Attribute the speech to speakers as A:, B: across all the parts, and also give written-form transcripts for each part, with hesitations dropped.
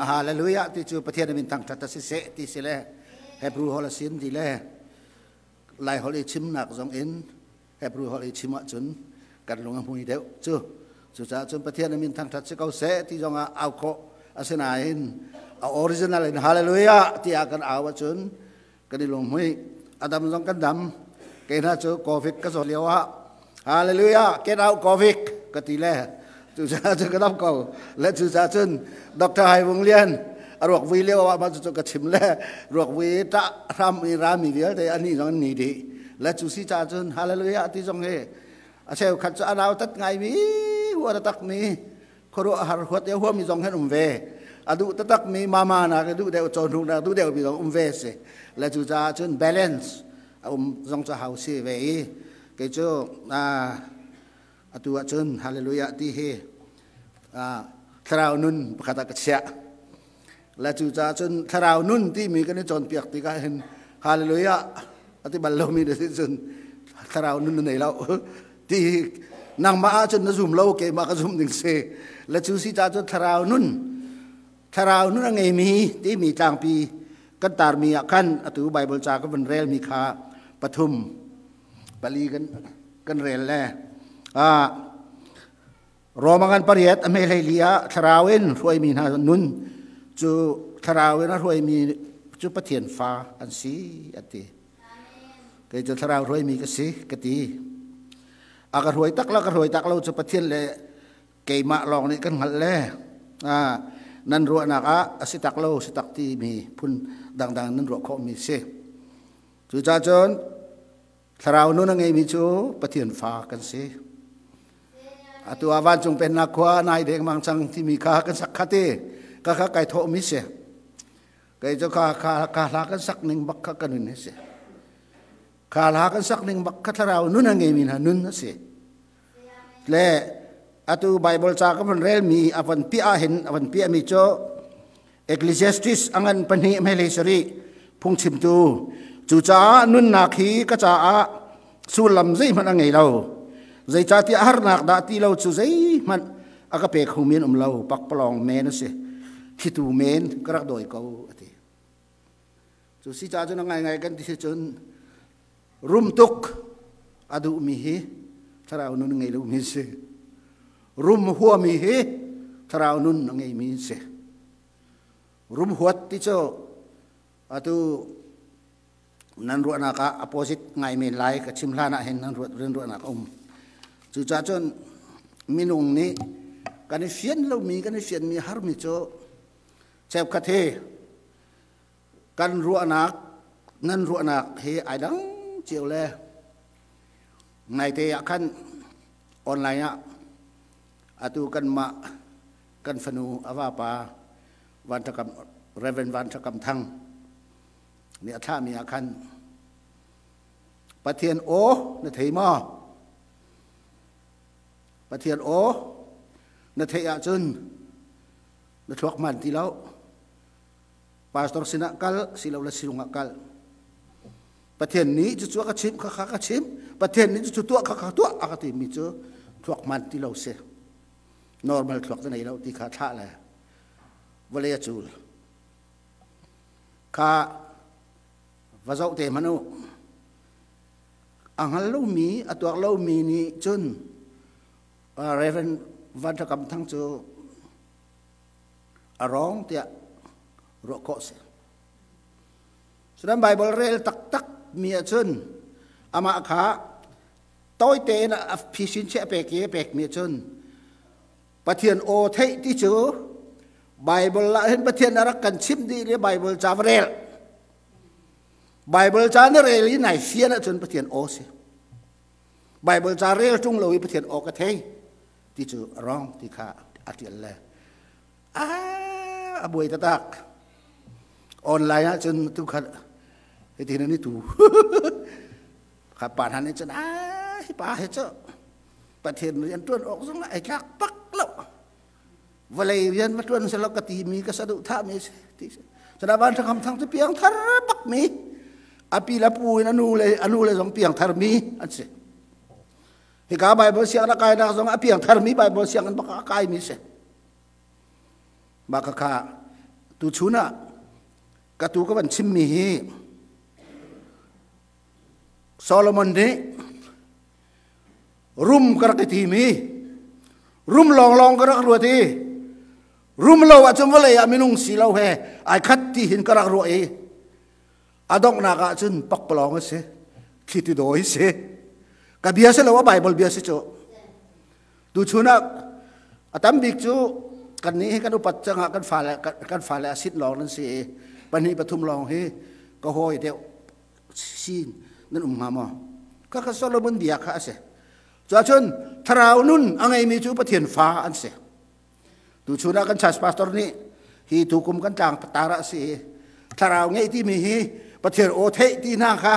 A: Hallelujah ti cu Pathian min thangṭhat a si seh ti si le Hebrew holh a sin ti le Lai holh i chimnak zong in Hebrew holh i chim ahcun kan lung a hmui deuh cu. Cucaah cun Pathian min thangṭhat si ko seh ti zong ah au khawh asinain a original in hallelujah tiah kan au ahcun kan i lunghmuih. A dam zong kan dam. Kei hna cu COVID ka zawt lio ah hallelujah, get out COVID ka ti le cucaah cun ka dam ko le. Cucaah cun Dr. Hai Vung Lian a ruak vui lio ah mah cu ka chim le ruak vui ṭah hram i rami vialte ani zong an ni dih le. Cu si caah cun hallelujah ti zong hi a cheukhat cu a nautat ngaimi, huat a takmi, khuaruahhar huat e huami zong hen um ve, a duh taktak mi mama nak duh deuh, cawhnuk nak duh deuh mi zong um ve si le. Cu caah cun balance a um zong cu hau si ve i kei cu atu ah cun hallelujah ti hi thlarau nun pakhat ah ka chiah le. Cu caah cun thlarau nun timi kan i cawnpiak tikah hin hallelujah ati bal lomi na si cun thlarau nun na nei lo ti nangmah ahcun na zum lo, keimah ka zum ding si le. Cu si caah cun thlarau nun, thlarau nun a ngeimi timi tlangpi kan tarmi ah khan atu Bible ca ka vun relmi kha pathum pali kan rel le Roma ngan 8 a hme 14 ah thlarau in hruaimi hna nun cu, thlarau in a hruaimi cu Pathian fa an si a ti. Kei cu thlarau hruaimi ka si ka ti. A ka hruai tak la ka hruai tak lo cu Pathian le keimah lawng nih kan hngalh le nan ruahnak ah a si tak lo, si tak ti mi phun dangdang nan ruah khawh mi si. Cucaah cun thlarau nun a ngeimi cu Pathian fa kan si. Atu ah vancung pennak khua nai dengmang cang timi kha kan sak kha ti ka kha kai thawh mi si. Kei cu kha kha kha hla kan sak ning bak kha ka nun hi si. Kha hla kan sak ning bak kha thlarau nun a ngeimi hna nun a si. Le atu Bible ca ka van relmi a van piah ah hin a van piahmi cu Ecclesiastes a ngan 2 hmeilei 7, phungchimtu. Cucaah nunnak hi ka caah sullam zeihmanh a ngei lo, zeicahtiah harnak dah ti lo cu zeihmanh a ka pe kho men um lo, pakpalawng men a si, thitu men ka rak dawi ko a ti. Cu si caah cun a ngaingai kan ti si cun rum tuk a duhmi hi thlarau nun ngei lomi si, rum huami hi thlarau nun a ngeimi si. Rum huat ti cu atu nan ruahnak ah opposite ngai men lai. Ka chim hlan ah hin nan ruat nan ruahnak a um. Cucaah cun minung nih kan i fian lomi, kan i fianmi harmi cu cheukhat hi kan ruahnak, nan ruahnak hi ai dang cio le. Ngaite ah khan online ah atu kanmah kan fanu a vapa Van Ṭha Reverend Van Ṭha Kam Thang nih a thlahmi ah khan Pathian aw na thei maw? Pathian aw na theih ahcun na thluak hman ti lo. Pastor sinah kal silo le silung ah kal. Pathian nih cucu a ka chimh, kha kha ka chimh. Pathian nih cucu tuah, kha kha tuah a ka timi cu thluak hman ti lo si. Normal thluak na nei lo ti kha thlah le vawlei a cul. Kha va zoh te hmanh u. A hngal lomi, a tuak lomi nih cun Reverend Van Ṭha Kam Thang cu a rawng tiah ruah khawh si. Sudan Bible rel taktak mi ahcun amah kha tawi tein a phisin che a pek i a pekmi ahcun Pathian aw theih ti cu Bible ah hin Pathian a rak kan chimh dih le Bible ca va rel. Bible ca na rel i nai fian ahcun Pathian aw si. Bible ca rel ṭung lo i Pathian aw ka thei ti cu a wrong ti kha a ṭial le a buai taktak. Online ahcun tu khat hitin an i tu. Kha pa hna nih cun a hi pa hi cu Pathian rian ṭuan awk zong ai tlak bak lo, vawlei rian va ṭuan selaw ka timi ka saduhthah mi si ti si. Cun Van Ṭha Kham Thang cu piangthar bak mi, a pi le pu in a nu le zong piangthar mi an si. Hika Bible siang na kai nak zong a piangthar mi Bible siang in bak a kai mi si. Mah kha kha Tu chun ah ka tu ka van chimmi hi Solomon nih rum ka rak i tim i rum lawnglawng ka rak ruat i rum lo ahcun vawlei ah minung si lo he ai khat ti hin ka rak ruah i a donghnak ah cun pakpalawng a si, thli dawi si. Ka bia si lo, a Bible bia si cu. Tuchun ah a tam bik cu kan nih hi kan upat cangah kan fale a sit lawng nan si i pahnih pathum lawng hi ka hawi deuh sin nan um hnga maw? Ka ka Solomon bia kha a si. Cuahcun thlarau nun a ngeimi cu Pathian fa an si. Tuchun ah kan church pastor nih hi tukum kan tlang tar ah si i thlarau ngeih timi hi Pathian aw theih ti hna kha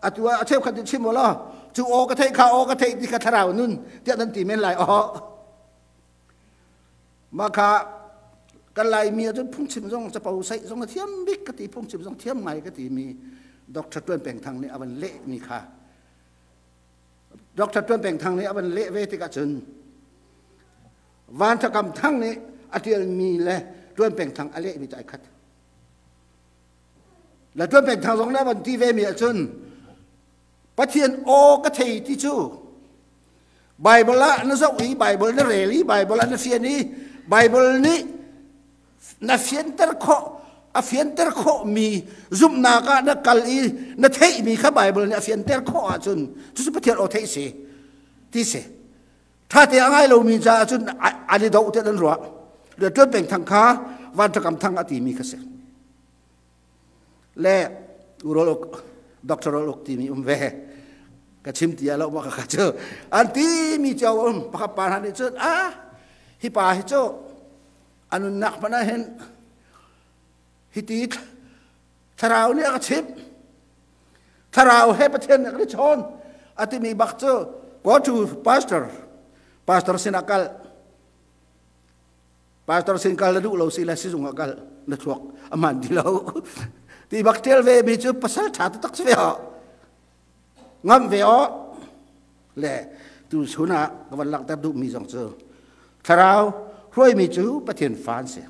A: atu ah a cheukhat nih chim law cu aw ka theih kha aw ka theih ti kha thlarau nun tiah nan ti men lai aw. Mah kha kan Laimi ahcun phungchim zong capo saih zong a thiam bik ka ti, phungchim zong thiam ngai ka ti mi Dr. Tuan Peng Thang nih a van leh mi kha. Dr. Tuan Peng Thang nih a van leh ve tikah cun Van Tha Kam Thang nih a ṭialmi le Ṭuan Peng Thang a lehmi cu ai khat. Le Ṭuan Peng Thang zong nih a van ti vemi ahcun Pathian aw ka thei ti cu Bible ah na zoh i Bible na rel i Bible ah na fian i Bible nih na fianter khawh a fianter khawhmi zumhnak ah na kal i na theihmi kha Bible nih a fianter khawh ahcun cucu Pathian aw theih si ti si. Ṭhate a ngai lomi caah cun an i doh tiah an ruah. Le Ṭuan Peng Thang kha Van Ṭha Kam Thang a timi kha si. Le Urol Uk, Dr. Rol Uk timi um ve. Ka chim ti lo ma ka cu. An timi cio um pakhat pa hna nih cun ah hi pa hi cu a nunnak hmanh ah hin hiti thlarau nih a ka chimh, thlarau he Pathian nih a kan i chawn a timi bak cu go to pastor, pastor sinah kal, pastor sin kal na duh lo si le sizung ah kal, na thluak a hman ti lo ti bak ṭial ve mi cu pasal ṭha taktak si ve ho ngam ve aw. Le tu chun ah ka van langhter duh mi zong cu thlarau hruaimi cu Pathian fa an si.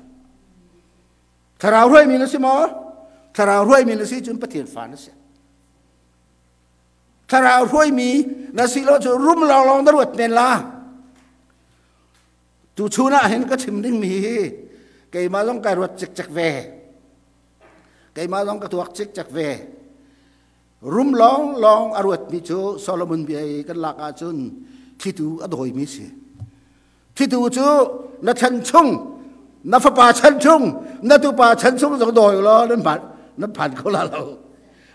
A: Thlarau hruaimi na si maw? Thlarau hruaimi na si cun Pathian fa na si. Thlarau hruaimi na si lo cu rum lawnglawng na ruat men la. Tu chun ah hin ka chim dingmi hi keimah zong kai ruat cikcek ve. Keimah zong ka tuak cikcek ve. Rum lawnglawng a ruatmi cu Solomon bia i kan lak ahcun thlitu a dawimi si. Thlitu cu na chan chung, na fapa chan chung, na tupa chan chung zong dawi law nan phan nan phan kho la lo.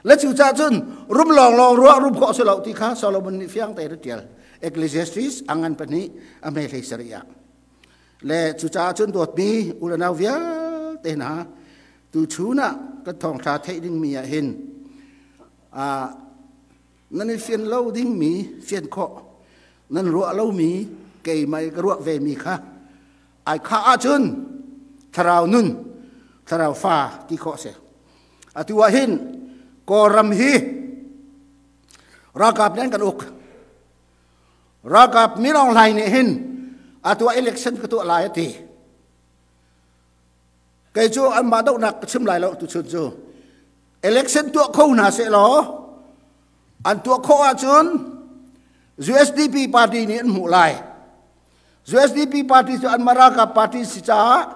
A: Le cu cah cun rum lawnglawng ruah rum khawh si lo ti kha Solomon nih fiang tein a ṭial. Ecclesiastes a ngan pahnih a hme hlei sarih ah. Le cucaah cun dawtmi u le nau vialte hna, tuchun ah kan thawngṭha theih dingmi ah hin nan i fian lo dingmi fian khawh, nan ruah lomi keimah i ka ruah vemi kha ai khah ahcun thlarau nun, thlarau fa ti khawh a si. Atu ah hin Kawlram hi ralkap nih an kan uk. Ralkap Min Aung Hlaing nih hin atu ah election ka tuah lai a ti. Kei cu anmah dohnak ka chim lai lo tuchun cu. Election tuah kho hna seh law an tuah khawh ahcun USDP party nih an hmuh lai. USDP party cu anmah ralkap party si caah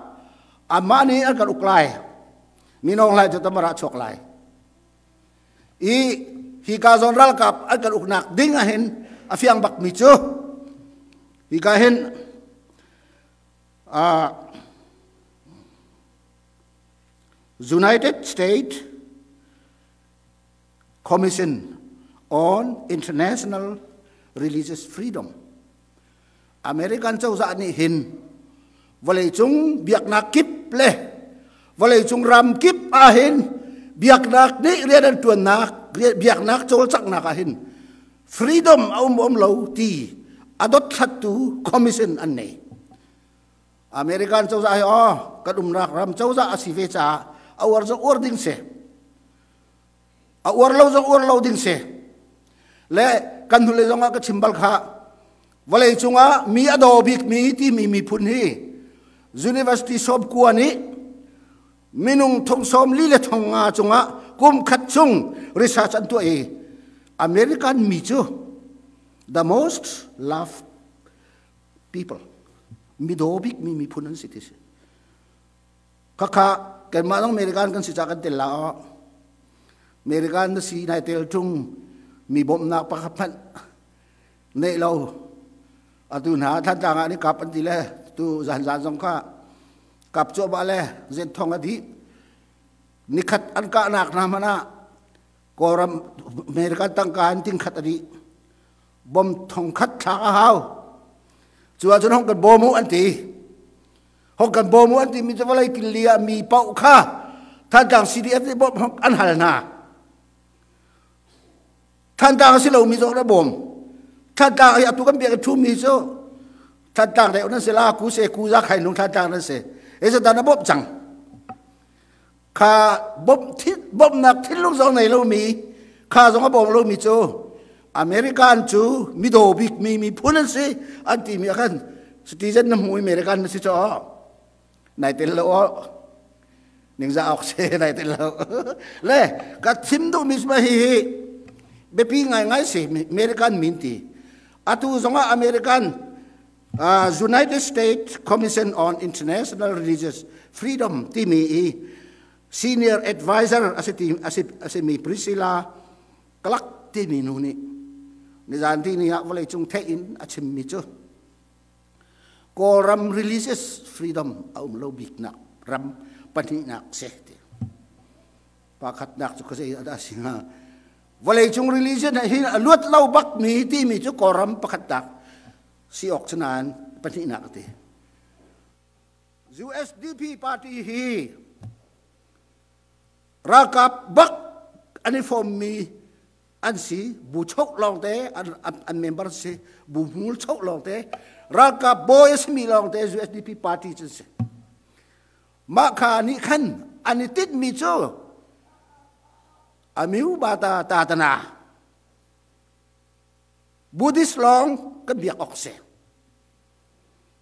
A: anmah nih an kan uk lai. Min Aung Hlaing cu tamara chuak lai. I hi ka zawn ralkap an kan uknak ding ahhin a fiang bakmi cu hi ka hin United States Commission on International Religious Freedom, American cozah nih hin vawleicung biaknak kip le vawleicung ram kip ah hin biaknak nih rian an ṭuannak, biaknak cawlcanghnak ah hin freedom a um um lo ti a dothlattu commission an nei. American cozah hi aw kan umnak ram cozah a si ve caah a uar zong uar ding si, a uar lo zong uar lo ding si. Le kan hnulei zong ah ka chim bal kha, vawlei cungah mi a daw bik mi timi miphun hi university 90 nih Minung thong sawm li le thong nga cungah kum khat chung research an tuah i American mi cu the most loved people, mi daw bik mi miphun an si ti si. Khakha kanmah zong American kan si ca kan tel la aw. American na si nai tel tung mi bawmhnak pakhat hmanh neih lo. Atu hna Thantlang ah ni kap an ti le tu zan zan zong kha kap cuahmah le zen thong a dih. Nikhat an kahnak hna hmanh ah Kawlram American tangka in ting khat a dih. Bom thong khat thlak a hau. Cu ahcun hong kan bawm u an ti. Hong kan bawm u an ti mi cu vawlei killi ah mi paoh kha Thantlang CDF nih bawmh an hal hna. Thantlang a si lomi zong na bawm. Thantlang hi atu kan biak i ṭhumi cu Thantlang deuh nan si la ku se ku za khai nung Thantlang nan si. E dan na bawmh cang. Kha bawmh bawmhnak thinlung zong nei lomi kha zong a bawm lomi cu American cu midaw bik mi miphun an si an timi ah khan citizen na hmu American na si caw nai tel lo aw ningzah awk si nai tel lo le ka thim duhmi hi hi biapi ngaingai si American min ti atu zongah American United States Commission on International Religious Freedom timi i senior advisor asi asi asimi Priscilla Clark timi nu nih nizan ti ni ah vawlei cung theih in a chimmi cu Kawlram religious freedom a um lo biknak ram pahnihnak si ti. Pakhatnak cu ka zei dah si hnga? Vawleicung religion hi a luat lo bak mi timi cu Kawlram pakhatnak si awk cu nain pahnihnak a ti. USDP party hi ralkap bak an i fawmmi an si bu chok lawngte an member si bu hmul chok lawngte ralkap bawi a simi lawngte USDP party cu si mah kha nih khan an i tinhmi cu amiu bata tatana Buddhist lawng kan biak awk si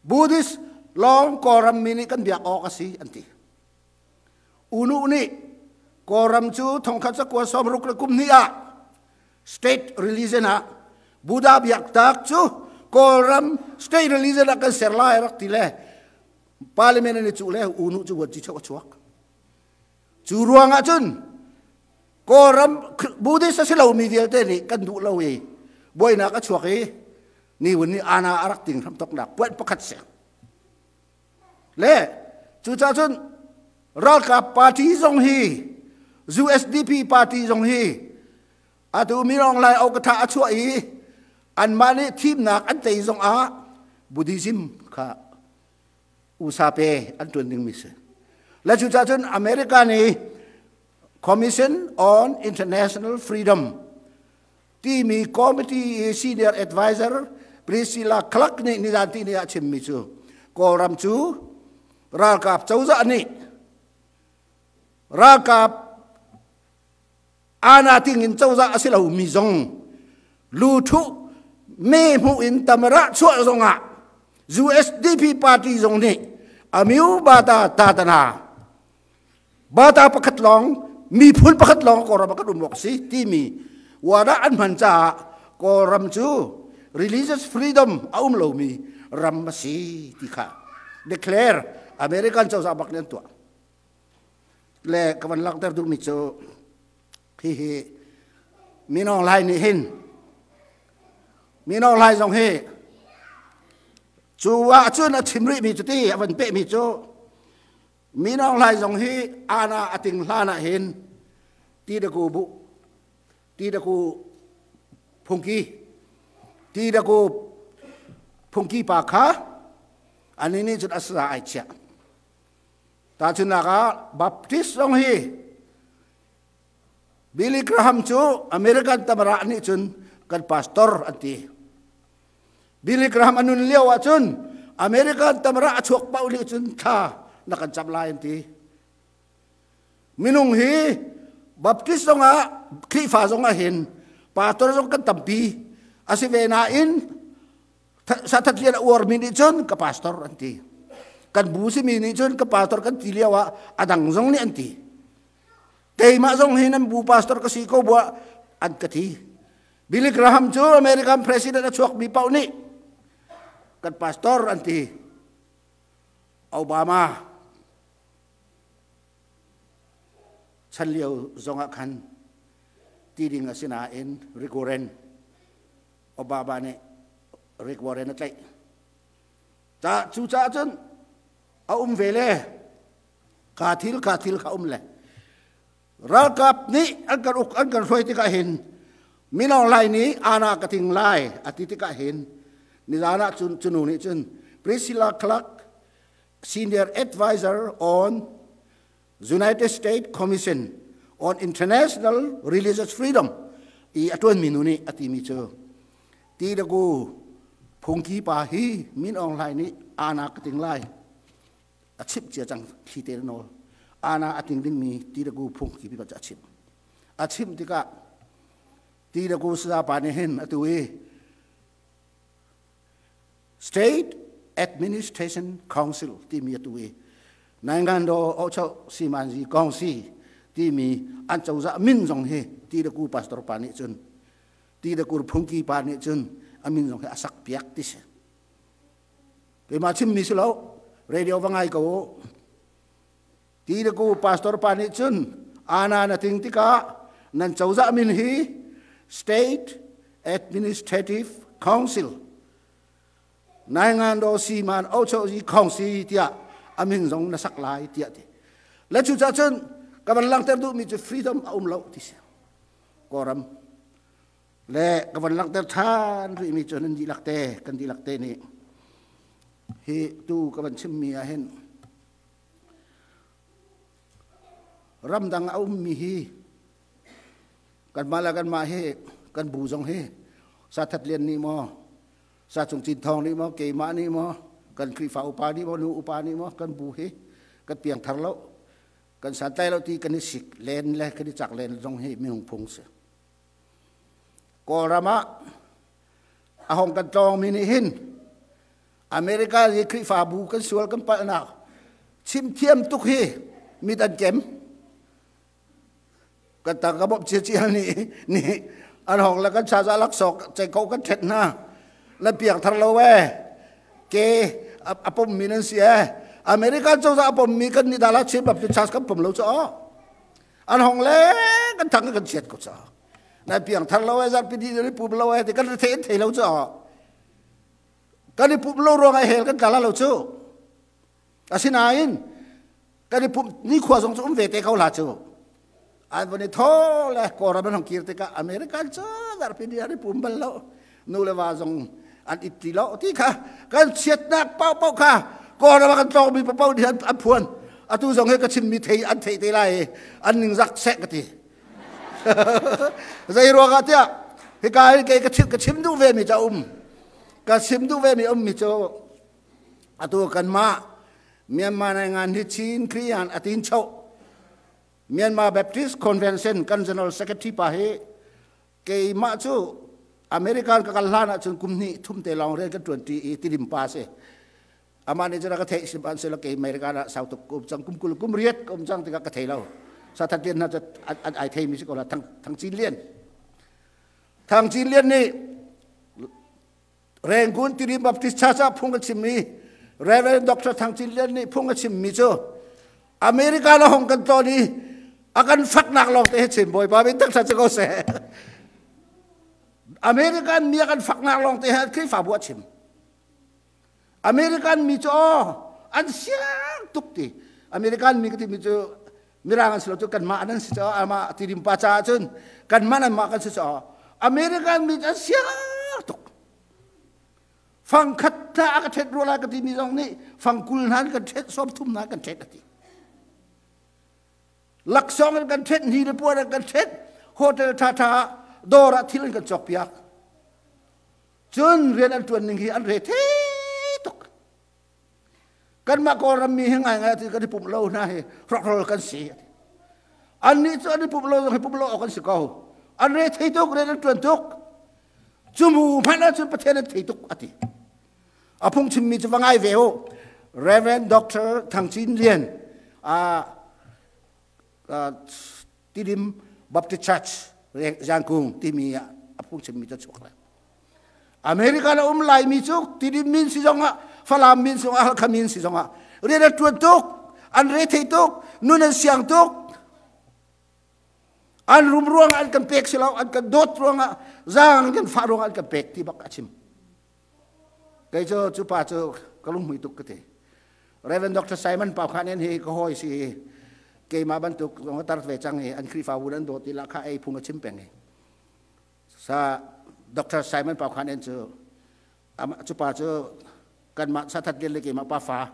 A: Buddhist lawng Kawlram mi nih kan biak awk a si an ti Unu nih Kawlram cu thongkhat zakua sawmruk le kum hnih ah state religion ah Buddha biaktak cu Kawlram state religion ah kan ser lai rak ti le parliament an i cuh le unu cu vuanci chok a chuak. Cu ruang ah cun Kawlram Buddhist a si lomi vialte nih kan duh lo i buainak a chuak i ni vun nih ana a rak ting hram toknak puan pakhat si. Le cucaah cun ralkap party zong hi USDP party zong hi atu Mirong Lai Okatha a chuah i anmah nih thimnak an tei zong ah Buddhism kha usa pe an tuan dingmi si. Le cucaah cun America nih Commission on International Freedom timi committee i senior advisor Priscilla Clark nih nizan ti ni ah chimmi cu Kawlram cu ralkap cozah nih ralkap ana tingin cozah a si lomi zong luthu me hmuh in tamara chuah zongah USDP party zong nih amiu bata tatana bata pakhat lawng miphun pakhat lawng Kawlram ah kan um awk si timi wada an hman caah Kawlram cu religious freedom a um lomi ram a si ti kha declare American cozah bak nih an tuah le ka van langhter duhmi cu hihi Minong Lai nih hin Minong Lai zong hi cu ah cun a chim rihmi cu ti a van pehmi cu Min Aung Hlaing zong hi ana a ting hlan ah hin ti da ku bu ti da ku phungki ti da ku phungki pa kha ani nih cun asa ai chiah tahchunhnak ah Baptist zong hi Billy Graham cu American tamara nih cun kan pastor an ti Billy Graham a nun lio ahcun American tamara a chuak paoh nih cun thla na kan cam lai an ti. Minung hi Baptist zongah Khrihfa zongah hin pastor zong kan tampi a si ve nain sathatlian a uarmi nih cun ka pastor an ti. Kan bu simi nih cun ka pastor kan ti lio ah a dang zong nih an ti. Keimah zong hi nan bu pastor ka si ko buah an ka ti. Billy Graham cu American president a chuakmi paoh nih kan pastor an ti. Obama chan lio zongah khan ti ding a si nain Rick Warren Obama nih Rick Warren a tlaih. Ca cu caah cun a um ve le ka thil ka thil kha um le ralkap nih an kan uk an kan hruai tikah hin minong lai nih ana ka ting lai a ti tikah hin nizan ah cun cunu nih cun Priscilla Clark senior advisor on United States Commission on International Religious Freedom i a ṭuanmi nu nih a timi cu ti le gu phungki pa hi Min Aung Hlaing nih ana ka ting lai a chimh cia cang thli te nawl ana a ting dingmi ti le gu phungki pi cu a chimh a chimh tikah ti le gu saza pa nih hin atu i State Administration Council timi atu i Naingando Ocho Simanzi Kongsi timi an cozah min zong hi ti le ku pastor pa nih cun ti le kur phungki pa nih cun a min zong hi a sak piak ti si. Keimah chimmi si lo, radio va ngai ko u. Ti le ku pastor pa nih cun ana na ting tikah nan cozah min hi State Administrative Council Naingando Siman Ochozi Khongsi tiah a min zong na sak lai tiah ti. Le cu cah cun ka van langhter duhmi cu freedom a um lo ti si. Kawlram le ka van langhter ṭhan rihmi cu nan dihlak te kan dihlak te nih hi tu ka van chimmi ah hin ramdang a ummi hi kanmah le kanmah hi kan bu zong hi sa that lian nih maw sa cung cin thawng nih maw keimah nih maw kan Khrihfa upa nih maw nu upa nih maw kan bu hi kan piangthar lo kan santlai lo ti kan i sik len le kan i cak len zong hi minung phung si Kawlram ah a hong kan tlawngmi nih hin America i Khrihfabu kan sual kan palhnak chim thiam tuk hi mit an kem kan tang ka bawmh cia nih nih an hong le kan chaza laksawk chei ko kan ṭhet hna na piang thar lo e ke a pom mi nan si e American cozah a pom mi kan ni dala chim bap chas kan pom lo cho an hong le kan thang kan chiat ko cho na piang thar lo e zarpi di ni pum lo e ti kan thei thei lo cho kan i pum lo ruang ah hel kan tla lo cu asinain kan i pum nikhua zong cu um ve te ko la cu an von i tho le kawlram an hong kir tikah American cu zarpi ni an i pum bal lo nu le va zong an it ti lo ti kha kan chiatnak pau pau kha kawlram kan tlawngmi paoh nih an phuan atu zong hi ka chimmi thei an theih te lai an ningzak seh ka ti Zei ruangah tiah hika hin kei ka chim duh ve mi cu a um. Ka chim duh ve mi um mi cu atu kanmah Myanmar nai ngan hi Chin Kriyan atin cho Myanmar Baptist Convention kan General Secretary pa hi keimah cu American ka kal hlan ahcun kum hnih thum te lawng rian kan ṭuan ṭi i tidim pa si. Amah nih cun a ka theih sihmanhsehlaw kei America ah sau tuk kum cang kum 20 kum riat ka um cang tikah ka thei lo. Sa That Lian hna cu an ai theimi si ko la Thang Thang Cin Lian. Thang Cin Lian nih Rangoon Tidim Baptist Church ah phung a chimmi Reverend Dr. Thang Cin Lian nih phung a chimmi cu America la hong kan tlawn i a kan faknak lawng te he chim bawipa min thangṭhat si ko seh. American mi a kan faknak lawng te he Khrihfabu a chim. American mi cu aw an siang tuk ti American mi ka timi cu mirang an si lo cu kanmah an si caah amah tidim pa caah cun kanmah nan mah kan si caah American mi cu an siang tuk fang khat hna a ka ṭhet rua lai ka timi zong nih fang 20 hna kan ṭhet 30 hna kan ṭhet a ti laksawng in kan ṭhet ni le puan an kan ṭhet hotel ṭhaṭha dawr ah thil an kan cawk piak Cun rian an ṭuan ning hi an re thei tuk. Kanmah Kawlram mi hi ngaingai ti kan i pumh lo hna hi hrokhrawl kan si. Annih cu an i pumh lo zong hi pumh lo awk an si ko. An re thei tuk, rian an ṭuan tuk. Cumu hmanh ahcun Pathian an thei tuk a ti. A phungchimmi cu va ngai ve u. Reverend Dr. Thang Cin Lian Tidim Baptist Church Zangkung timi ah a phungchimmi cu chuak lai. America na um laimi cu Tidim min si zongah Falam min zongah Halkha min si zongah rian an ṭuan tuk, an rethei tuk, nun an siang tuk. An rum ruangah an kan pek si lo, an kan dawt ruangah, zaang an kan fah ruangah an kan pek ti bak a chim. Kei cu cu pa cu ka lunghmui tuk ka ti. Reverend Dr. Simon Pau Khan hi ka hawi si i keimah bantuk zong a tar ve cang i an Khrihfabu an dawt i lahkhah ei phung a chim peng i sa Dr. Simon Pau Khan cu cu pa cu kanmah sathat lian le keimah pa fa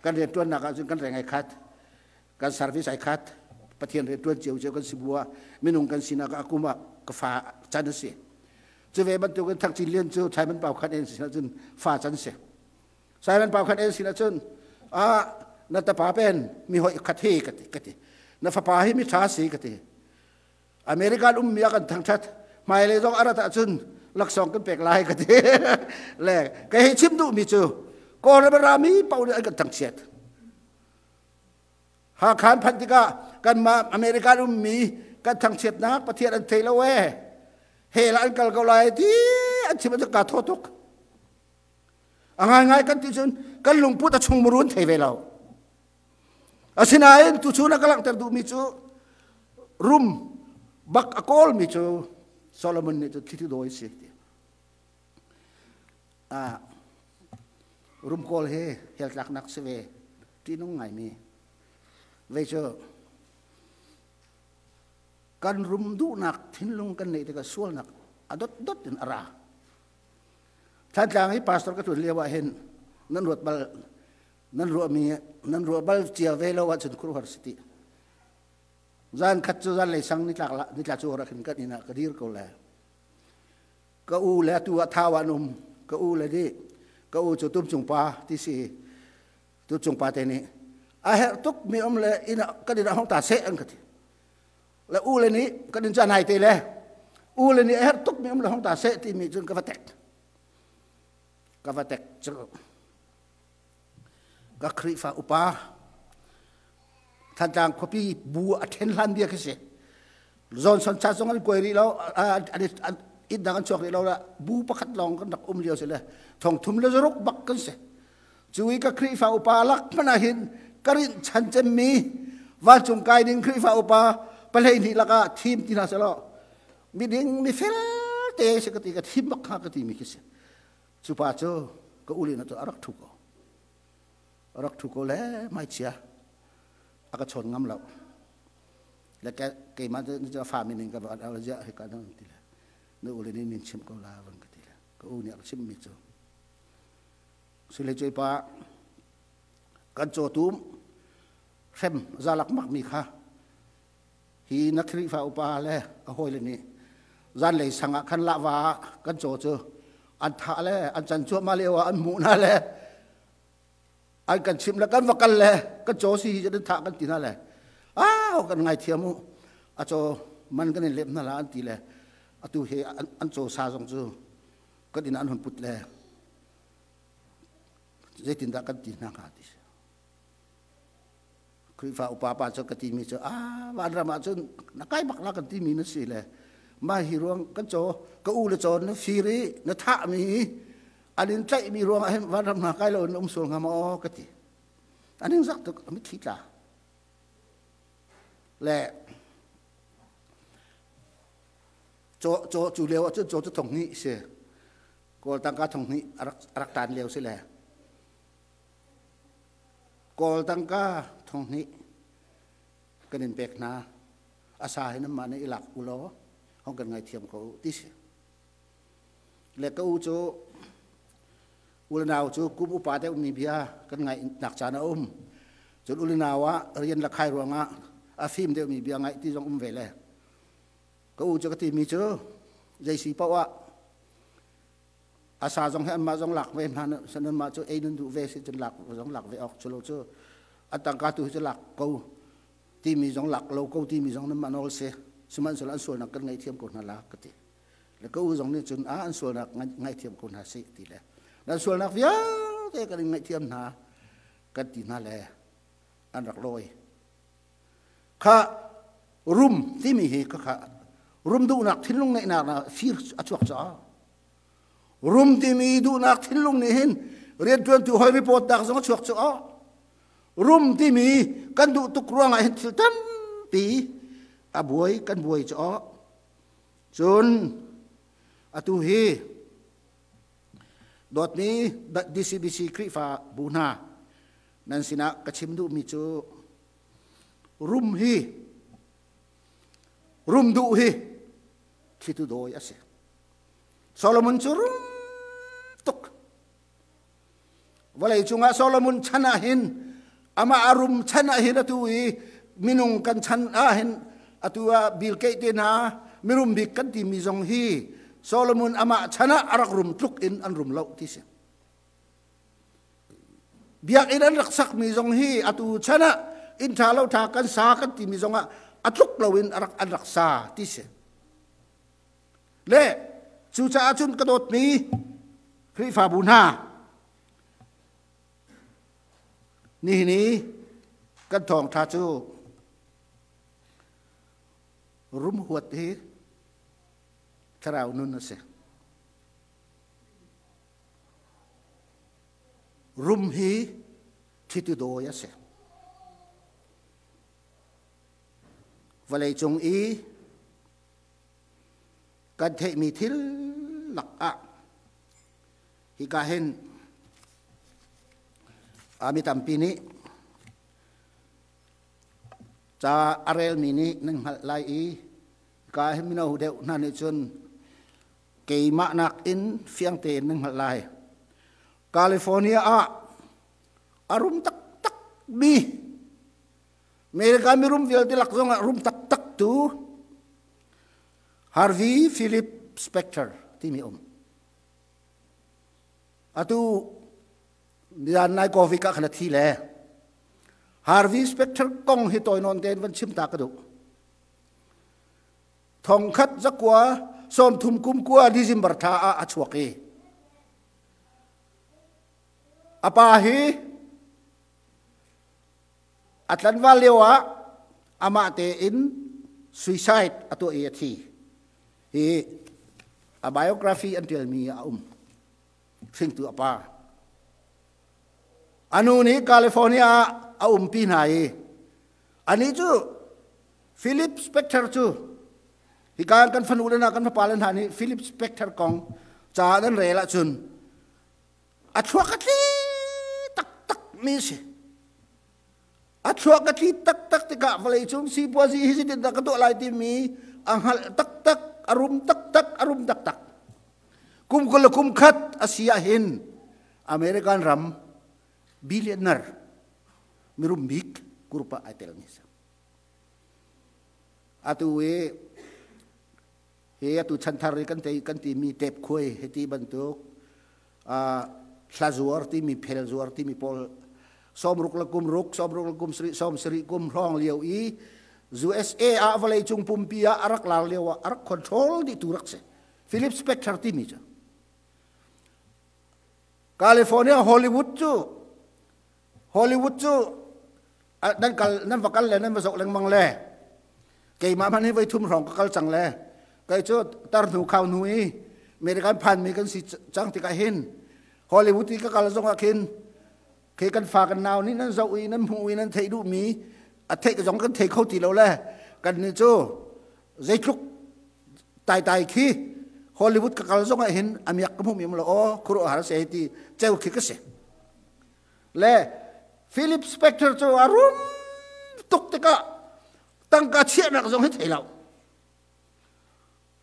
A: kan rianṭuannak ahcun kan reng ai khat kan service ai khat Pathian rianṭuan cio cio kan si bu ah minung kan sinak ah kum ah ka fa can a si cu ve bantukin Thang Cin Lian cu Simon Pau Khan en sin ahcun fa can si Simon Pau Khan en sin ahcun ah na tapa pen mi hoi khat hi ka ti ka ti na fapa hi mi ṭha si ka ti American ummi ah kan thangṭhat hmailei zong a rat ahcun laksawng kan pek lai ka ti le ka hei chim duhmi cu Kawlram rami paoh nih an kan thangchiat Hakha an phanh tikah kanmah American ummi kan thangchiatnak Pathian an thei lo ee hell ah an kal ko lai ti an chim an ka thaw tuk a ngaingai kan ti cun kan lungput a chung muru an thei ve lo asinain tuchun a ka langhter duhmi cu rum bak a kawlmi cu Solomon nih cu thlitu dawi si ti ah rum kawl hi hell tlaknak si ve ṭihnung ngaimi vei cu kan rum duhnak thinlung kan neih tikah sualnak a dot dot in a ra Thantlang hi pastor ka ṭuan lio ah hin nan ruat bal nan ruahmi nan ruah bal cia ve lo ahcun khuaruahhar si ti zan khat cu zan lei sang nitlak nitla cu rak hin kan inn ah ka dir ko le Ka u le atu ah thau ah an um. Ka u le nih ka u cu tumcung pa ti si tumcung pa te nih a herh tuk mi um le inn ah kan inn ah hong ta seh an ka ti. Le u le nih kan inn cu a nai te le u le nih a herh tuk mi um le hong ta seh timi cun ka va tek. Ka va tek cu ka Khrihfa upa Thantlang khuapi bu a ṭhen hlan bia khi si. Johnson cha zong an kuai rih lo, inn dang an chuak rih lo la bu pakhat lawng kan rak um lio si le thong thum le zaruk bak kan si. Cu i ka Khrihfa upa lak hmanh ah hin ka rinh chan cemmi vancung kai ding Khrihfa upa pahlei hnih lakah thim ti hna selaw miding mifel te si ka ti ka thim bak hnga ka ti mi khi si. Cu pa cu ka ulin cu a rak ṭhu ko. Rak ṭhu ko le hmaichia a ka chawn ngam lo le keimah cu a fa min in ka va ziah hi ka ti le na u le nih min chim ko la van ka ti le ka u nih a ka chimmi cu sule cuai pa kan cawtum hrem zalak mak mi kha hi na Khrihfa upa le a hawile nih zanlei sang ah khan lahva kan caw cu an thah le an can cuahmah lio ah an hmuh hna le an kan chimh le kan va kal le kan caw si hi kan thah kan ti hna le ah kan ngaithiam u a caw man kan in lep hna la an ti le atu hi an caw sa zong cu kan inn an hun put le zeitindah kan ti hna hnga ti Khrihfa upa pa cu ka timi cu ah vanram ah cun na kai bak la kan timi na si le mah hi ruang kan caw ka u le caw na fir i na thah mi an in tlaih mi ruang ah hin vanram hna kai lo in um sual hnga maw ka ti an in zak tuk a mitthli tla le caw caw cu lio ah cun caw cu thong hnih si kawl tangka thong hnih a rak tan lio si le Kawl tangka thong hnih kan in pek hna. A sa hi nanmah nih i lak u law hong kan ngaithiam ko u ti si. Le ka u cu u le nau cu kum upa deuh mi bia kan ngaih nak caan a um. Cun u le nau ah rian la khai ruangah a fim deuh mi bia ngaih ti zong um ve le. Ka u cu ka timi cu zei si paoh ah A sa zong hi anmah zong lak ve hna san anmah cu ei nan duh ve si cun lak zong lak ve awk cu lo cu a tangka tu hi cu lak ko timi zong lak lo ko timi zong nanmah nawl si sihmanhsehlaw an sualnak kan ngaihthiam ko hna la ka ti le ka u zong nih cun a an sualnak ngaihthiam ko hna si ti le nan sualnak vialte kan in ngaihthiam hna. Kan ti hna le an rak lawi. Kha rum timi hi kha rum duhnak thinlung ngeihnak na fir a chuak caah rum timi duhnak thinlung nih hin rianṭuantu hoi report nak zong a chuak cu rum timi kan duh tuk ruangah hin thil tampi a buai kan buai cu cun atu hi dawtmi DCBC Khrihfa bu hna nan sinah ka chim duhmi cu rum hi rum duh hi thlitu dawi a si. Solomon cu rum tuk. Vawlei cungah Solomon chan ah hin amah a rum chan ah hin atu i minung kan chan ah hin atu ah Bill Gates te hna mirum bik kan timi zong hi Solomon amah chan ah a rak rum tluk in an rum lo ti si. Biakinn an rak sakmi zong hi atu chan ah inn ṭha lo ṭha kan sa kan timi zong ah a tluk loin an rak sa ti si. Le cucaah cun ka dawtmi Khrihfabu hna nihin i kan thawngṭha cu rumhuat hi thlarau nun a si. Rum hi thitu dawi a si. Vawleicung i kan theihmi thil lakah hika hin mi tampi nih ca a relmi nih nan hngalh lai i ka hin mino deuh hna nih cun keimah nakin fiang tein nan hngalh lai. California ah a rum taktak mi America mirum vialte lak zong ah rum taktak tu Harvey Philip Specter timi um. Atu nizan nai coffee ka khan a thi le Harvey Specter kong hi toi non tein van chim ta ka duh. Thongkhat zakua 30 kum kua December thla ah a chuak i a pa hi a tlanval lio ah amah tein suicide a tuah i a thi. Hi a biography an ṭialmi a um. Hringtu a pa. A nu nih California ah a umpi hna i anih cu Philip Spector cu hika kan fanu le hna kan fapa le hna nih Philip Spector kong ca nan rel ahcun a thluak a tli taktak mi si. A thluak a tli taktak tikah vawleicung sipuazi hi zeitindah ka tuah lai timi a hngalh taktak, a rum taktak, a rum taktak. Kum 20 le kum khat a si ahhin American ram billionaire mirum bik group ah ai tel mi si. Atu i hi atu chanthar i kan te kan timi tep khuai hiti bantuk hla zuar timi phel zuar timi pawl 60 le kum ruk 60 le kum sarih 70 kum hrawng lio i USA ah vawlei cung pumpi ah a rak lar lio ah a rak control dih tu rak si. Philip Spector timi cu California Hollywood cu Hollywood cu nan kal nan va kal le nan va zoh lengmang le keimah hmanh hi voi thum hrawng ka kal cang le kei cu tar hnu khau hnu i American phan mi kan si cang tikah hin Hollywood i ka kal zong ah khin khi kan fa kan nau nih nan zoh i nan hmuh i nan theih duh mi a theih zong kan thei kho ti lo le kan nih cu zeitluk tai tai khi Hollywood ka kal zong ah hin amiak ka hmuh mi lo aw khuaruahhar se ti ceu khi ka si. Le Philip Spector cu a rum tuk tikah tangka chiahnak zong hi thei lo.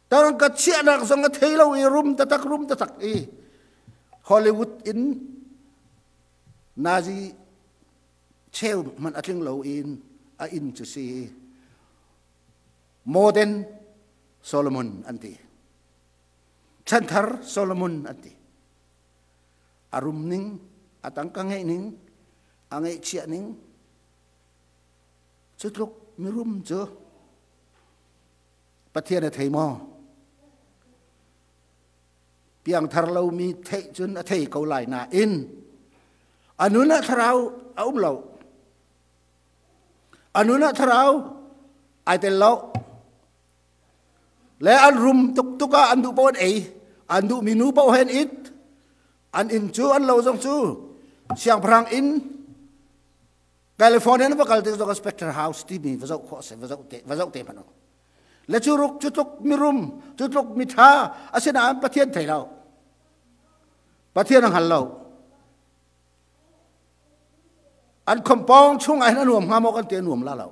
A: Tangka chiahnak zong a thei lo i rum tatak rum tatak i Hollywood in Nazi cheu hmanh a tling lo in a inn cu si Modern Solomon an ti. Chanthar Solomon an ti. A rum ning, a tangka ngeih ning, a ngeihchiah ning, cu tluk mirum cu Pathian a thei maw? Piangthar lomi theih cun a thei ko lai nain. A nun ah thlarau a um lo. A nun ah thlarau ai tel lo. Le an rum tuk tuk ah an duh paoh an ei. An duhmi nu paoh he an it. An inn cu an lo zong cu siangpahrang inn California na va kal tik zong Spectre House timi va zoh khawh a si, va zoh te, va zoh te hmanh u. Le cu ruk cu tluk mirum, cu tluk mitha asinain Pathian thei lo. Pathian a hngal lo. An khumpawng chung ah hin a nuam hnga maw kan ti a nuam la lo.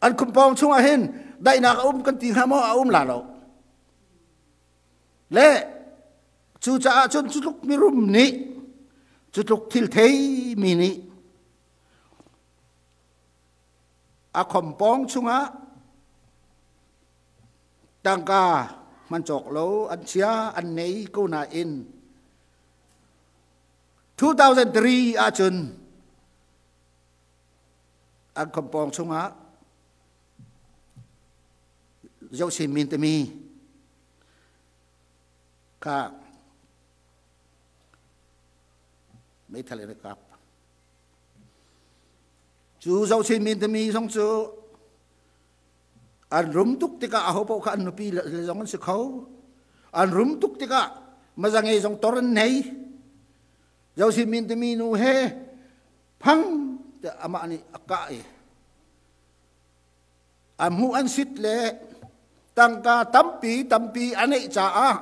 A: An khumpawng chung ah hin daihnak a um kan ti hnga maw a um la lo. Le cucaah cun cu tluk mirum nih cu tluk thil thei mi nih a khompawng chungah tangka hman cawk lo an chia an nei ko nain 2003 ahcun an khompawng chungah zohsin min timi kha meithal in a kap. Cu zohsin min timi zong cu an rum tuk tikah aho paoh kha an nupi zong an si kho. An rum tuk tikah mazange zong tor an nei. Zohsin min timi nu he phang tiah amah nih a kah i a hmuh an sit le tangka tampi tampi a neih caah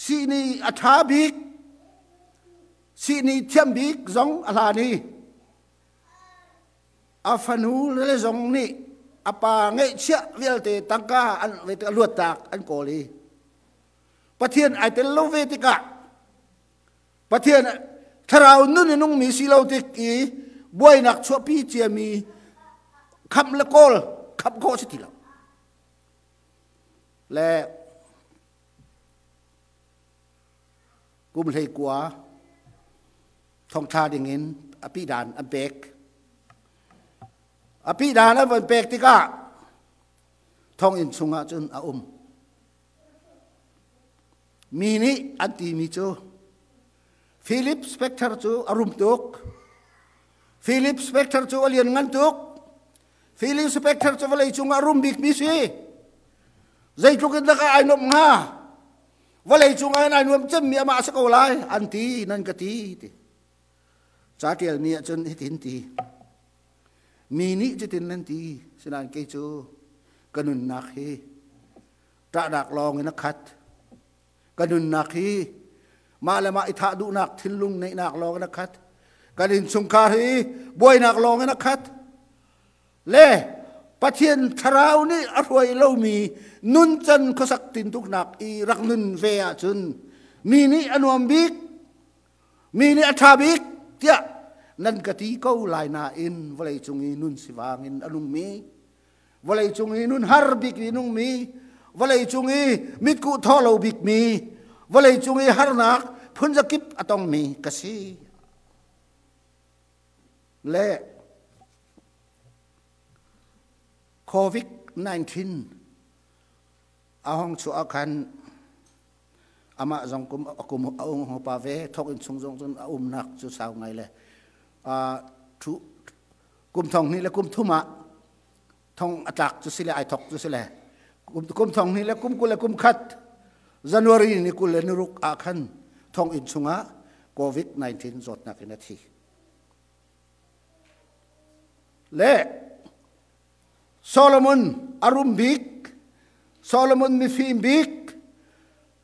A: sihni a ṭha bik sihni thiam bik zong a hlan i a fanu le zong nih a pa ngeihchiah vialte tangka an luattak an kawl i Pathian ai tel lo ve tikah Pathian thlarau nun i nungmi si lo tik i buainak chuahpi ciami khamh le kawl khamh khawh si ti lo. Le kum hlei kua thongthla dingin a pidan an pek. A pidan an von pek tikah thonginn chungah cun a um. Mi nih an timi cu Philip Spector cu a rum tuk. Philip Spector cu a lianngan tuk. Philip Spector cu vawlei cung ah a rum bikmi si. Zeitluk in dah ai nuamh hnga? Vawlei cung ah ai nuam cemmi amah a si ko lai an ti nan ka ti ti. Ca ṭialmi ah cun hitin ti. Mi nih cutin nan ti, sinain kei cu ka nunnak hi ṭahnak lawng in a khat. Ka nunnak hi mah le mah i thah duhnak thinlung neihnak lawng in a khat. Kan innchungkhar hi buainak lawng in a khat. Le Pathian thlarau nih a hruai lomi nuncan khuasak tintuknak i rak nun ve ahcun mi nih a nuam bik, mi nih a ṭha bik tiah nan ka ti ko lai nain vawleicung i nun sivang in a nungmi vawleicung i nun har bik i nungmi vawleicung i mitkuh thaw lo bikmi vawleicung i harnak phunzakip a tongmi ka si le COVID-19 a hong chuah khan amah zong kum kum a ung pa ve thok in chung zong cun a umnak cu sau ngai le thu kum thong hnih le kum thum ah thong a tlak cu si le ai thok cu si le kum thong hnih le kum 21 January ni 26 ah khan thong inn chungah COVID-19 zawtnak in a thi. Le Solomon a rum bik, Solomon mifim bik,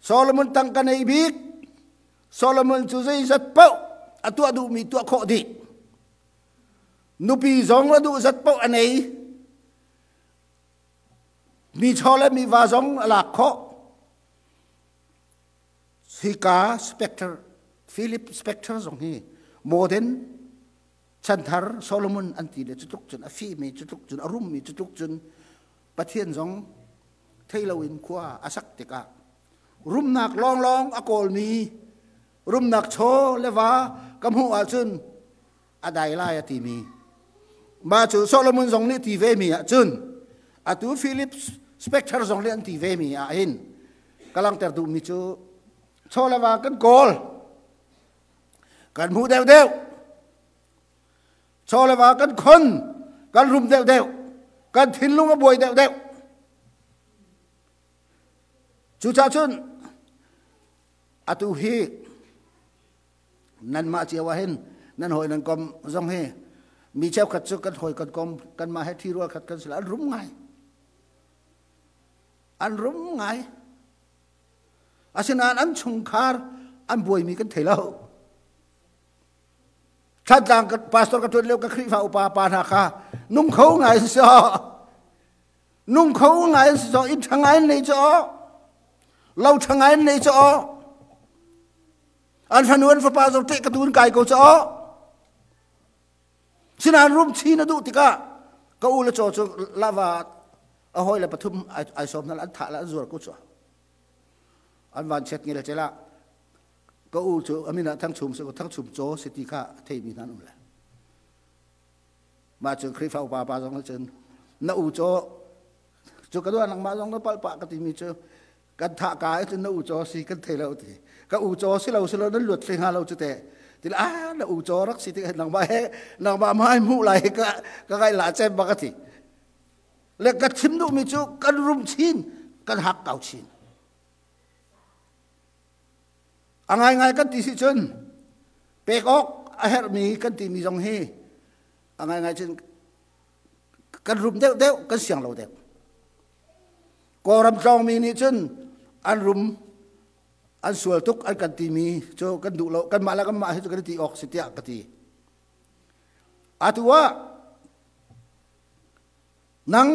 A: Solomon tangka nei bik, Solomon cu zeizat paoh a tuah duhmi tuah khawh dih. Nupi zong a duh zat paoh a nei. Mi chaw le mi va zong a lak khawh. Hika Spector, Philip Spector zong hi modern chanthar Solomon an ti le cutluk cun a fimi cutluk cun a rummi cutluk cun Pathian zong thei loin khua a sak tikah rumnak lawnglawng a kawlmi rumnak chaw le va ka hmuh ahcun a dai lai a timi mah cu Solomon zong nih ti ve mi ahcun atu Philip Spector zong nih an ti ve mi ah hin ka langhter duhmi cu Chaw le va kan kawl. Kan hmuh deuhdeuh. Chaw le va kan khon. Kan rum deuhdeuh. Kan thinlung a buai deuhdeuh. Cucaah cun atu hi nanmah cio ah hin nan hawi nan kom zong hi mi cheukhat cu kan hawi kan kom kanmah he ṭhirual khat kan si an rum ngai. An rum ngai. Asinain an chungkhar an buaimi kan thei lo. Thantlang pastor ka ṭuan lio ka Khrihfa upa pa hna kha nung kho ngai si nung kho ngai si so inn ṭha ngai nei cu lo ṭha ngai nei cu an fanu an fapa zong ṭeh ka tun kai ko cu. Sinain rum chin a duh tikah ka u le caw cu lava a hawi le pathum ai sawm hna an thah la an zuar ko cu. An van chiat nge le chela ka u cu amin ah thangchum se ko thangchum caw si ti kha a theimi hna an um le. Mah cu Khrihfa upa pa zong cun na u caw cu ka duan nangmah zong na palh pah ka timi cu kan thah ka i cun na u caw si kan thei lo ti. Ka u caw si lo si lo nan luat hlei hnga lo cu te. Ti ah na u caw rak si ti nangmah he nangmah mai hmuh lai ka ka kai la cem ba ka ti. Le ka chim duhmi cu kan rum chin kan hak kau chin. A ngaingai kan ti si cun pek awk a herhmi kan timi zong hi a ngaingai cun kan rum deuh deuh kan siang lo deuh. Kawlram tlawngmi nih cun an rum an sual tuk an kan timi cu kan duh lo kanmah le kanmah hi cu kan i ti awk si tiah ka ti. Atu ah nang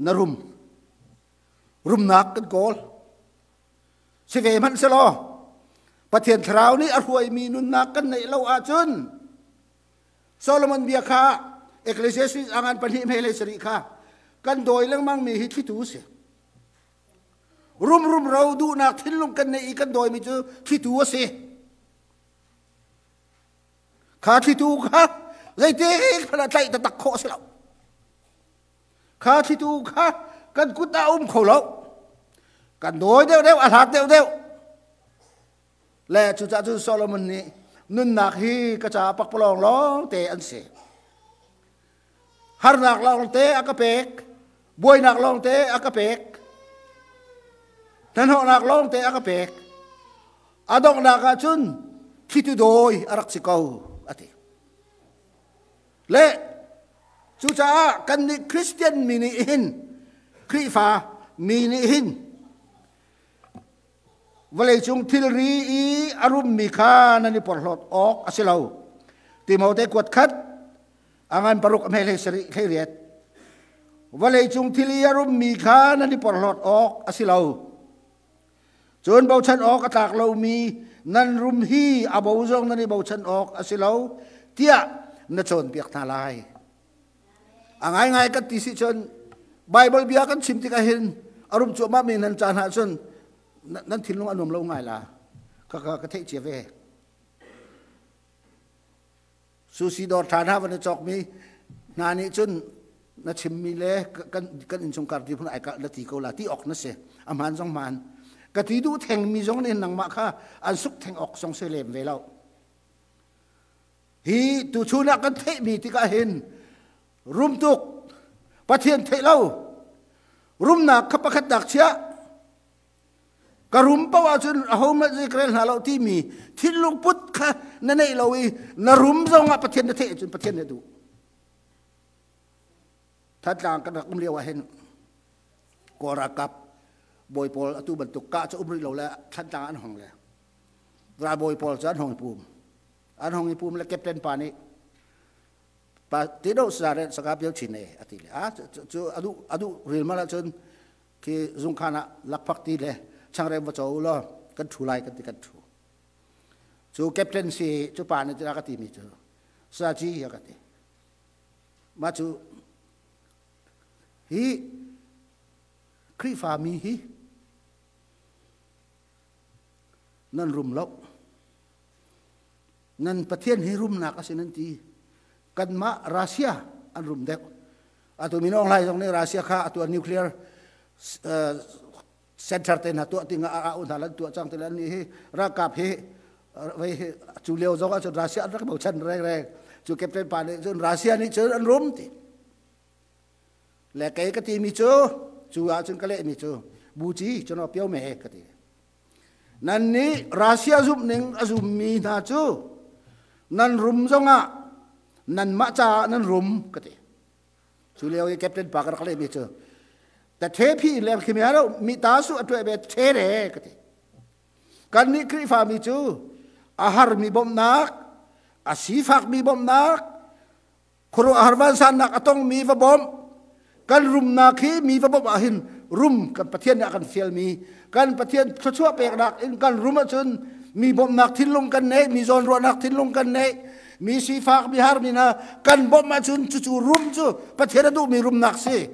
A: na rum rumnak kan kawl si ve hmanh selaw Pathian thlarau nih a hruaimi nunnak kan neih lo ahcun Solomon bia kha Ecclesiastes angan pahnih hme le sarih kha kan dawi lengmang mi hi thlitu si. Rum rum ro duhnak thinlung kan neih i kan dawimi cu thlitu a si. Kha thlitu kha zeiti hmanh ah tlaih taktak khawh a si lo. Kha thlitu kha kan kut ah a um kho lo. Kan dawi deuhdeuh, a hlat deuhdeuh. Le cucaah cun Solomon nih nunnak hi ka caah pakpalawng lawng te an si. Harnak lawng te a ka pek, buainak lawng te a ka pek, hnahnawhnak lawng te a ka pek. A donghnak ah cun thlitu dawi a rak si ko, a ti. Le cucaah kannih Christian mi nih hin Khrihfa mi nih hin vawleicung thilri i a rummi kha nan i porhlawt awk a si lo. Timote kuat khat a ngan paruk a hme hlei sarih hlei riat. Vawleicung thil i a rummi kha nan i porhlawt awk a si lo. Cun bochan awk a tlak lomi nan rum hi a bo zong nan i bochan awk a si lo tiah na cawnpiak hna lai. A ngaingai kan ti si cun Baibal bia kan chim tikah hin a rum cuahmah mi nan caan ah cun nan thinlung a nuam lo ngai la. Ka ka ka theih cia ve. Sushi dawr ṭha hna van i cawkmi hna nih cun na chimmi le kan kan innchungkhar ti phun ai na ti ko la ti awk na si. A hmaan zong hmaan. Ka ti duh thengmi zong nih nangmah kha an suk theng awk zong si lem ve lo. Hi tuchun ah kan theihmi tikah hin rum tuk Pathian theih lo rumnak kha pakhat nak chiah ka rum paoh ahcun ahohmanh zei ka rel hna lo timi thinlung put kha na neih lo i na rum zong ah Pathian na theih ahcun Pathian na duh. Thantlang kan rak um lio ah hin Kawl ralkap bawi pawl atu bantuk kah cu um rih lo le Thantlang an hong le ralbawi pawl cu an hong i pum. An hong i pum le captain pa nih pa ti do sa re saka piau chin e ati le a cu adu adu ril mal ahcun khi zungkhan ah lakphak ti le changreu va co law kan ṭhu lai kan ti kan ṭhu. Cu captain si cu pa nih a ka timi cu saji a ka ti. Mah cu hi Khrihfa mi hi nan rum lo. Nan Pathian hi rumnak a si nan ti. Kanmah Russia an rum deuh. Atu Min Aung Hlaing zong nih Russia kha atu nuclear. Center te hna tuah ding ah a hna lan tuah cang ti lan hi ralkap hi vei cu lio zong ah cun Russia an rak bochan reng cu captain pa nih cun Russia nih cun an rum ti le kei ka ti mi cu cu ah cun ka leh mi cu buci cun pio me ka ti nan nih Russia zumh ning a zum mi hna cu nan rum zong ah nan mah caah nan rum ka ti. Cu lio i Captain pa ka rak lehmi cu ta the phi leng khi mi lo mi ta su a tuah be the re ka ti. Kan nih Khrihfa mi cu a har mi bawmhnak, a sifak mi bawmhnak, khuaruahhar vansannak a tong mi va bawmh, kan rumnak hi mi va bawmh ahhin rum kan Pathian nih a kan fial mi kan Pathian thluachuah peknak in kan rum ahcun mi bawmhnak thinlung kan neih, mi zawnruahnak thinlung kan neih, mi sifak mi har mi hna kan bawmh ahcun cucu rum cu Pathian a duhmi rumnak si.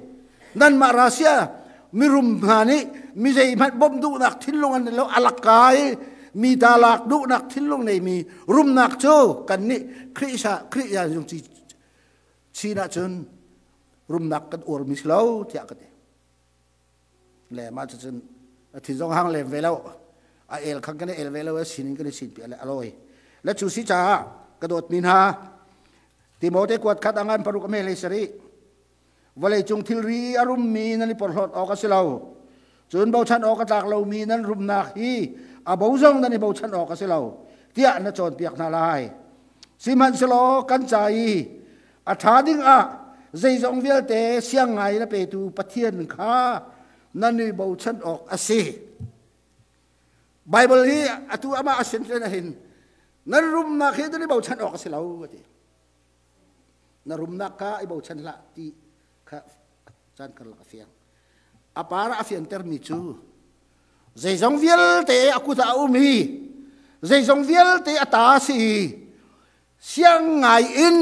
A: Nanmah Russia mirum hna nih mi zeihmanh bawmh duhnak thinlung an lo alakka i mi ta lak duhnak thinlung neimi rumnak cu kan nih Khrihsa Khrih zung ci chin ahcun rumnak kan uarmi si lo tiah ka ti. Le mah cucun a thin zong hang lem ve lo a el khang kan el ve lo a sinin kan i sin pi le a lawi le cu si caah ka dawtmi hna Timote kuat khat angan paruk a mele sari vawlei cung thilri a rummi nan i porhlawt awk a si lo cun bochan awk a tlak lomi nan rumnak hi a bo zong nan i bochan awk a si lo tiah na cawnpiak hna lai sihmanhsehlaw kan ca i A ṭha ding ah zeizong vialte siang ngai na petu Pathian kha nan i bochan awk a si. Bible hi atu amah a sin hin nan rumnak hi nan i bochan awk a si lo a ti. Na rumnak kha i bochan hlah ti kha caan karlak a fiang. A par a fiantermi cu zeizong vialte a kut ah a um i zeizong vialte a ta a si i Siang ngai in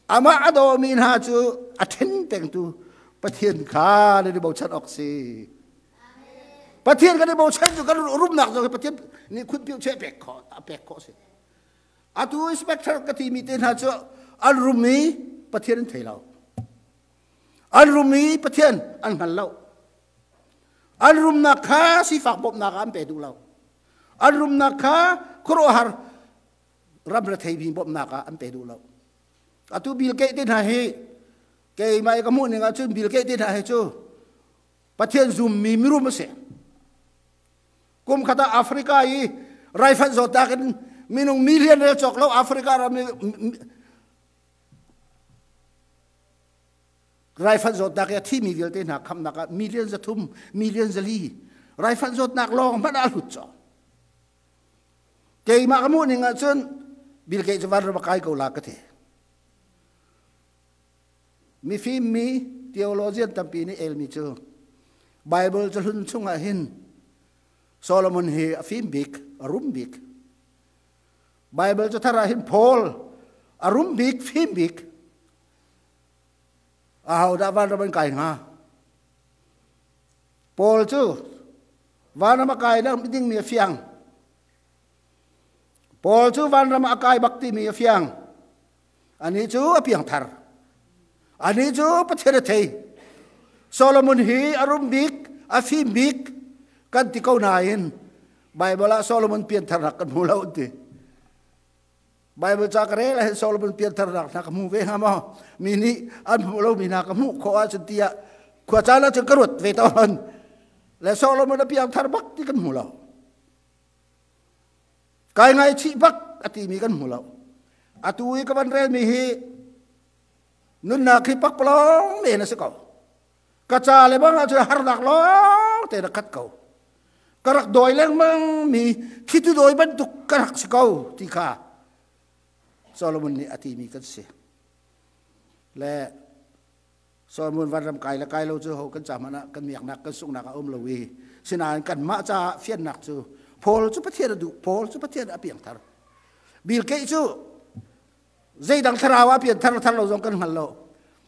A: amah a dawmi hna cu a ṭhen pengtu Pathian kha nan i bochan awk si. Pathian kan i bochan cu kan rumnak zong hi Pathian nih khutpiu che pek khawh a pek khawh si. Atu inspector ka timi te hna cu an rum i Pathian an thei lo. An rum i Pathian an hngal lo. An rumnak kha sifak bawmhnak ah an pe duh lo. An rumnak kha khuaruahhar ram rethei mi bawmhnak ah an pe duh lo. Atu Bill Gates te hna hi keimah i ka hmuh ning ahcun Bill Gates te hna hi cu Pathian zummi mirum a si. Kum khat ah Africa i raifanh zawtnak in minung million rel cawk lo Africa ram i Raifanh zawtnak i a thimi vialte hna khamnak ah million 300, million 400 raifanh zawtnak lawng hmanh ah a hlut cawk. Keimah ka hmuh ning ahcun Bill Gates cu vanram a kai ko la ka ti. Mifim mi theologian tampi nih elmi cu Bible cahlun chungah hin Solomon hi a fim bik, a rum bik. Bible cathar ah hin Paul a rum bik, fim bik. Ahodah vanram an kai hnga? Paul cu vanram a kai dingmi a fiang. Paul cu vanram a kai bak timi a fiang. Anih cu a piangthar. Anih cu Pathian a thei. Solomon hi a rum bik, a fim bik kan ti ko nain Bible ah Solomon piantharnak kan hmu lo an ti. Bible ca ka rel ahhin Solomon piantharnak hna ka hmu ve hnga maw? Mi nih an hmuh lomi hna ka hmuh khawh ahcun tiah khua caan ahcun ka ruat ve tawn. Le Solomon a piangthar bak ti kan hmu lo. Kai ngaichih bak a timi kan hmu lo. Atu i ka van relmi hi nunnak hi pakpalawng men a si ko. Ka ca le bang ahcun harnak lawng te na khat ko. Ka rak dawi lengmang mi thlitu dawi bantuk ka rak si ko ti kha Solomon nih a timi kan si. Le Solomon vanram kai le kai lo cu ho kan ca hmanh ah kan miaknak kan sunghnak a um lo i sinain kanmah caah fiannak cu Paul cu Pathian a duh Paul cu Pathian a piangthar Bill Gates cu zeidang thlarau ah pianthar thar lo zong kan hngal lo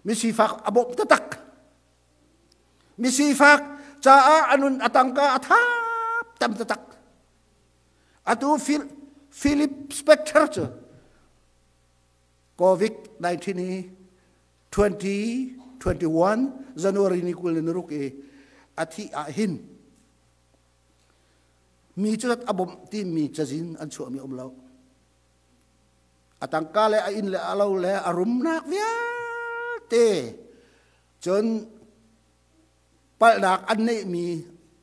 A: mi sifak a bawmh taktak mi sifak caah a nun a tangka a thap tam taktak atu Philip Spector cu COVID-19 hi 2021 January ni 26 i A thih ah hin mi cu a bawmh timi cazin an chuahmi um lo. A tangka le a inn le a lo le a rumnak vialte cun palhnak an neihmi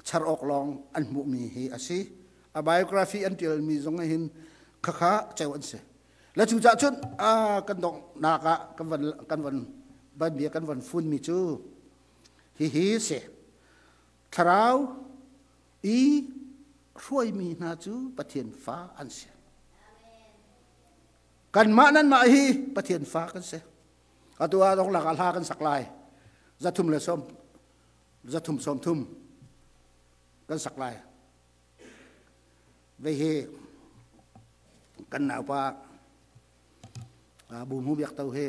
A: char awk lawng an hmuhmi hi a si. A biography an ṭialmi zong hin khakha ceu an si. Le cu cah cun kan donghnak ah kan van bia kan van funmi cu hihi si. Thlarau i hruaimi hna cu Pathian fa an si. Kanmah nanmah hi Pathian fa kan si. Atu ah donglak ah hla kan sak lai. 330 kan sak lai. Vei hi kan naupa Bu Hmu Biak To hi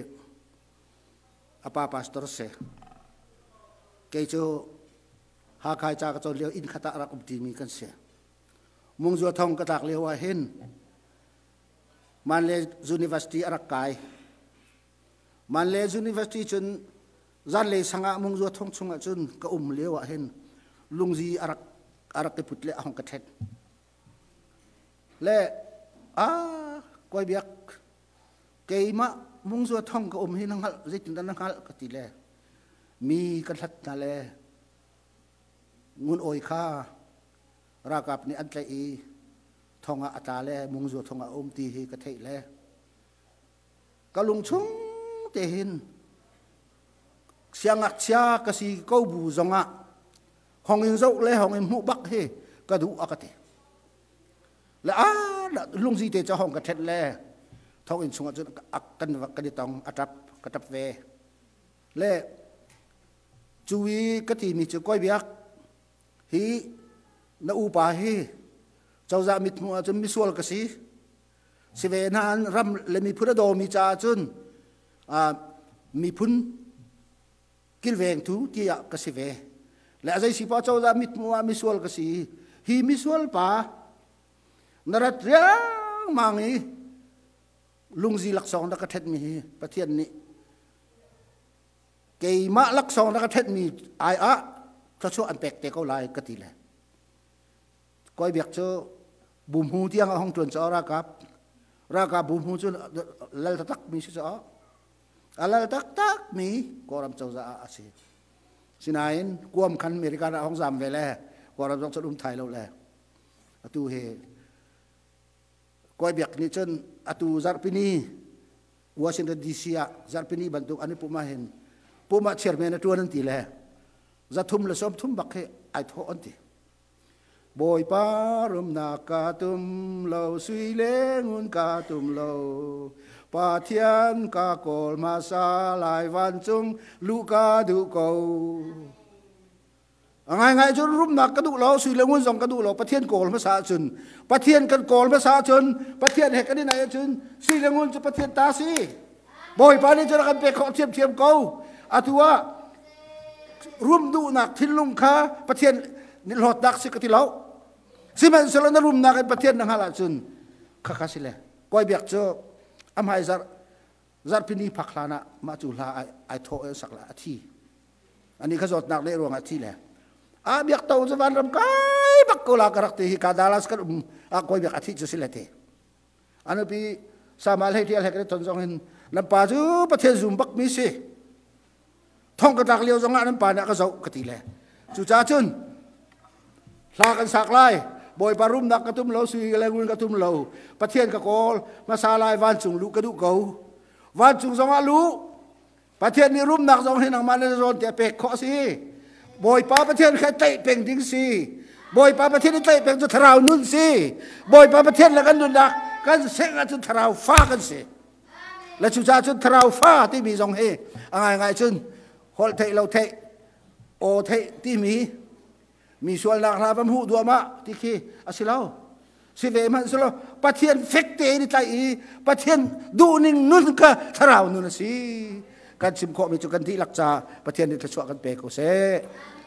A: a pa pastor si. Kei cu Hakha ca ka cawn lio inn khat ah rak um ṭimi kan si. Mungzua thong ka tlak lio ah hin Manle University a rak kai. Manle University cun zanlei sang ah Mungzua thong chungah cun ka um lio ah hin lungzi a rak i put le a hong ka ṭhet. Le a kawi biak keimah Mungzua thong ka um hi na hngalh, zeitindah na hngalh ka ti le, mi ka hlat hna le ngun awi kha ralkap nih an tlaih i thong ah a tla le Mungzua thong ah a um ti hi ka theih le ka lung chung te hin siangngakchia ka si ko bu zongah hong in zoh le hong in hmuh bak hi ka duh a ka ti le a lungzi te cu hong ka ṭhet le thong in chungah cun kan i tong, a ṭap, ka ṭap ve. Le cu i ka timi cu, kawi biak hi na upa hi cozah mithmuh ahcun misual ka si si ve nain ram le miphun a dawmi caah cun miphun kilvengtu tiah ka si ve le a zei si pa cozah mithmuh ah misual ka si. Hi misual pa na rat riangmang i lungzi laksawng na ka ṭhetmi hi Pathian nih keimah laksawng na ka ṭhetmi ai ah thluachuah an pek te ko lai ka ti le kawi biak cu bumhu tiang a hong ṭuan cu ralkap bumhu cu lal taktak mi si cu a lal taktak mi Kawlram cozah ah a si. Sinain kuam khan America ah hong zam ve le Kawlram zong cun um thai lo le atu hi kawi biak nih cun atu zarhpini Washington DC ah zarhpini bantuk an i pum ah hin pum ah chairman a ṭuan an ti le 330 bak hi ai thawh an ti. Bawipa rumnak ka tum lo, sui le ngun ka tum lo, Pathian ka kawl hmasa lai, vancung luh ka duh ko. A ngaingai cun rumnak ka duh lo, sui le ngun zong ka duh lo. Pathian kawl hmasa ahcun, Pathian kan kawl hmasa ahcun, Pathian he kan i naih ahcun sui le ngun cu Pathian ta si. Bawipa nih cun a kan pek khawh thiamthiam ko. Atu ah rum duhnak thinlung kha Pathian nih hlawtnak si ka ti lo. Sihmanhsehlaw na rumnak in Pathian na hngalh ahcun khakha si le kawi biak cu a hmai zarh zarhpini phak hlan ah mah cu hla ai thawh i sak la a thi. Ani kha zawtnak le ruangah thi le a biak to cu vanram kai bak ko la ka rak ti. Hi ka Dallas kan um a kawi biak a thi cu si le te anupi sama hlei tial he kan ton zong hin nan pa cu Pathian zum bak mi si, thong ka tlak lio zong ah nan pa nih a ka zoh ka ti le cucaah cun hla kan sak lai. Bawipa rumnak ka tum lo, sui le ngun ka tum lo, Pathian ka kawl hmasa lai, vancung luh ka duh ko. Vancung zong ah luh Pathian nih rumnak zong hi nangmah na zawn tiah pek khawh a si. Bawipa Pathian kha tlaih peng ding si. Bawipa Pathian i tlaih peng cu thlarau nun si. Bawipa Pathian le kan nunnak kan sengh ahcun thlarau fa kan si. Le cucaah cun thlarau fa timi zong hi a ngaingai cun holh theih lo theih, aw theih timi mi sualnak hla va hmuh duahmah ti khi a si lo. Si ve hmanh selaw Pathian fek tein i tlaih i Pathian duhning nun kha thlarau nun a si. Kan chim khawhmi cu kan dihlak ca Pathian nih thluachuah kan pe ko seh.